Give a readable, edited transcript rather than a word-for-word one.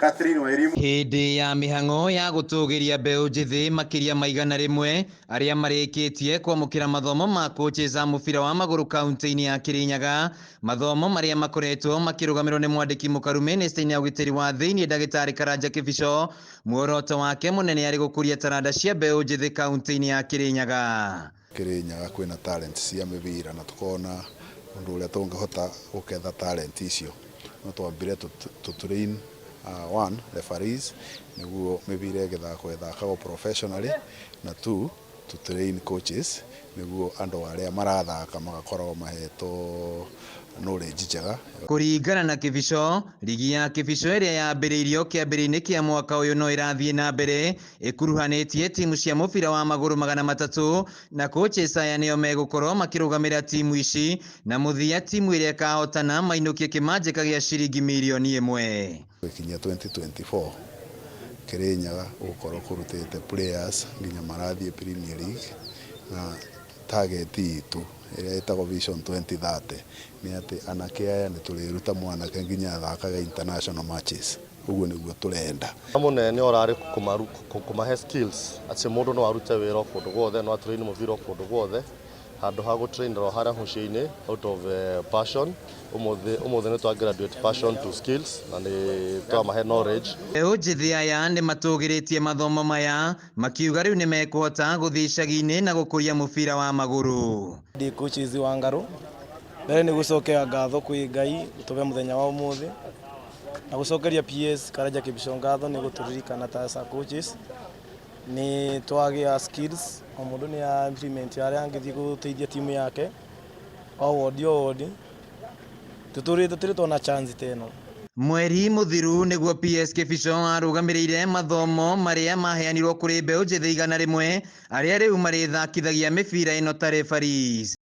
Catherine Wairimu. Hĩndĩ ya mĩhang'o ya gũtũgĩria mbeũ njĩthĩ makĩria ma 100 arĩa marĩkĩtie kwamũkĩra mathomo ma coaches a mũbira wa magũrũ kaunti-inĩ ya Kirinyaga, mathomo marĩa makoretwo makĩrũgamĩrĩrwo nĩ mwandĩki mũkaru mĩnĩsta-inĩ ya ũgitĩri wa thĩinĩ ndagĩtarĩ Karanja Kĩbico, muoroto wake mũnene arĩ gũkũria taranda cia mbeũ njĩthĩ kaunti-inĩ ya Kirinyaga. Kirinyaga kwĩna talent cia mĩbira na tukona ũndũ ũrĩa tũngĩhota gũketha talent icio no twambire tũ train one referees nĩguo mĩbira ĩgĩthakwo ĩthakagwo professionally, na two, to train coaches nĩguo andũ arĩa marathaka magakorwo mahetwo knowledge njega. Kũringana na Kĩbico, rigi ya Kĩbico ĩrĩa yambĩrĩirio kĩambĩrĩria-inĩ kĩa mwaka ũyũ no ĩrathiĩ na mbere ĩkuruhanĩtie timu cia mũbira wa magũrũ 300, na coaches aya nĩo megũkorwo makĩrũgamĩrĩra timu ici, na mũthia timu ĩrĩa ĩkahotana mainũkie kĩmanjĩka gĩa ciringi mirioni 1. Gũkinyia 2024 Kirinyaga gũkorwo kũrutĩte players nginya marathiĩ Premier League, na target itũ ĩrĩa ĩtagwo Vision 2030 nĩ atĩ anake aya nĩ tũrĩruta mwanake nginya athakage international matches. Ũguo nĩguo tũrenda. Mũnene ũrarĩ kũmahe skills atĩ mũndũ no arute wĩra o kũndũ guothe, no atrain mũbira o kũndũ guothe handũ ha gũtrainĩra o harĩa mũciĩ-inĩ out of passion. Ũmũthĩ ũmũthĩ nĩ twa graduate passion to skills na nĩ twamahe knowledge. Mbeũ njĩthĩ aya nĩ matũgĩrĩtie mathomo maya makiuga rĩu nĩ mekũhota gũthiĩ icagi-inĩ na gũkũria mũbira wa magũrũ. Ndĩ coaches wa Ngarũ. Mbere nĩ gũcokera ngatho kwĩ Ngai gũtũhe mũthenya wa ũmũthĩ na gũcokeria PS Karanja Kĩbico ngatho nĩ gũtũririkana ta as a coaches. Nĩ twagĩa skills, o mũndũ nĩ a implement harĩa angĩthiĩ gũteithia timu yake o wodi o wodi. Tũtũrĩte tũtirĩ tuona chance ta ĩno. Mweri mũthiru nĩguo PS Kĩbico arũgamĩrĩire mathomo marĩa maheanirwo kũrĩ mbeũ njĩthĩ 100 arĩa rĩu marĩthakithagia mĩbira ĩno ta referees.